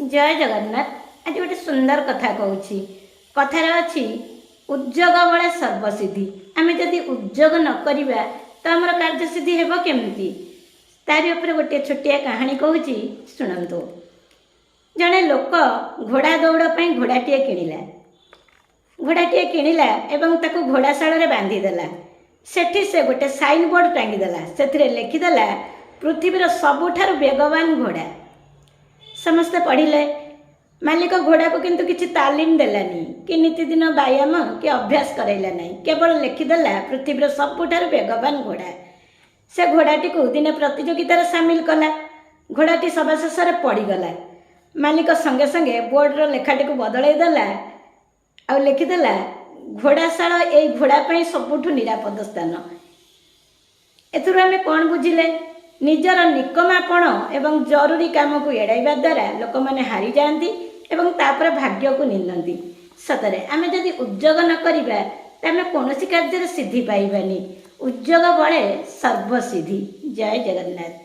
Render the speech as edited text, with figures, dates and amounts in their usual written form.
ଜୟ ଜଗନ୍ନାଥ। ଆଜି ଗୋଟେ ସୁନ୍ଦର କଥା କହୁଛି। କଥାରେ ଅଛି, ଉଦ୍ଯୋଗ ବଳେ ସର୍ବସିଦ୍ଧି। ଆମେ ଯଦି ଉଦ୍ଯୋଗ ନ କରିବା ତ ଆମର କାର୍ଯ୍ୟସିଦ୍ଧି ହେବ କେମିତି? ତାରି ଉପରେ ଗୋଟିଏ ଛୋଟିଆ କାହାଣୀ କହୁଛି, ଶୁଣନ୍ତୁ। ଜଣେ ଲୋକ ଘୋଡ଼ା ଦୌଡ଼ ପାଇଁ ଘୋଡ଼ାଟିଏ କିଣିଲା। ଘୋଡ଼ାଟିଏ କିଣିଲା ଏବଂ ତାକୁ ଘୋଡ଼ାଶାଳରେ ବାନ୍ଧିଦେଲା। ସେଠି ସେ ଗୋଟେ ସାଇନ୍ ବୋର୍ଡ଼ ଟାଙ୍ଗିଦେଲା। ସେଥିରେ ଲେଖିଦେଲା, "ପୃଥିବୀର ସବୁଠାରୁ ବେଗବାନ ଘୋଡ଼ା।" ସମସ୍ତେ ପଢ଼ିଲେ। ମାଲିକ ଘୋଡ଼ାକୁ କିନ୍ତୁ କିଛି ତାଲିମ ଦେଲାନି କି ନିତିଦିନ ବ୍ୟାୟାମ କି ଅଭ୍ୟାସ କରାଇଲା ନାହିଁ। କେବଳ ଲେଖିଦେଲା, "ପୃଥିବୀର ସବୁଠାରୁ ବେଗବାନ ଘୋଡ଼ା।" ସେ ଘୋଡ଼ାଟିକୁ ଦିନେ ପ୍ରତିଯୋଗିତାରେ ସାମିଲ କଲା। ଘୋଡ଼ାଟି ସବା ଶେଷରେ ପଡ଼ିଗଲା। ମାଲିକ ସଙ୍ଗେ ସଙ୍ଗେ ବୋର୍ଡ଼ର ଲେଖାଟିକୁ ବଦଳାଇ ଦେଲା ଆଉ ଲେଖିଦେଲା, "ଘୋଡ଼ାଶାଳ ଏଇ ଘୋଡ଼ା ପାଇଁ ସବୁଠୁ ନିରାପଦ ସ୍ଥାନ।" ଏଥିରୁ ଆମେ କ'ଣ ବୁଝିଲେ? ନିଜର ନିକମାପଣ ଏବଂ ଜରୁରୀ କାମକୁ ଏଡ଼ାଇବା ଦ୍ୱାରା ଲୋକମାନେ ହାରିଯାଆନ୍ତି ଏବଂ ତାପରେ ଭାଗ୍ୟକୁ ନିନ୍ଦନ୍ତି। ସତରେ ଆମେ ଯଦି ଉଦ୍ଯୋଗ ନ କରିବା ତ ଆମେ କୌଣସି କାର୍ଯ୍ୟରେ ସିଦ୍ଧି ପାଇବାନି। ଉଦ୍ଯୋଗ ବଳେ ସର୍ବସିଦ୍ଧି। ଜୟ ଜଗନ୍ନାଥ।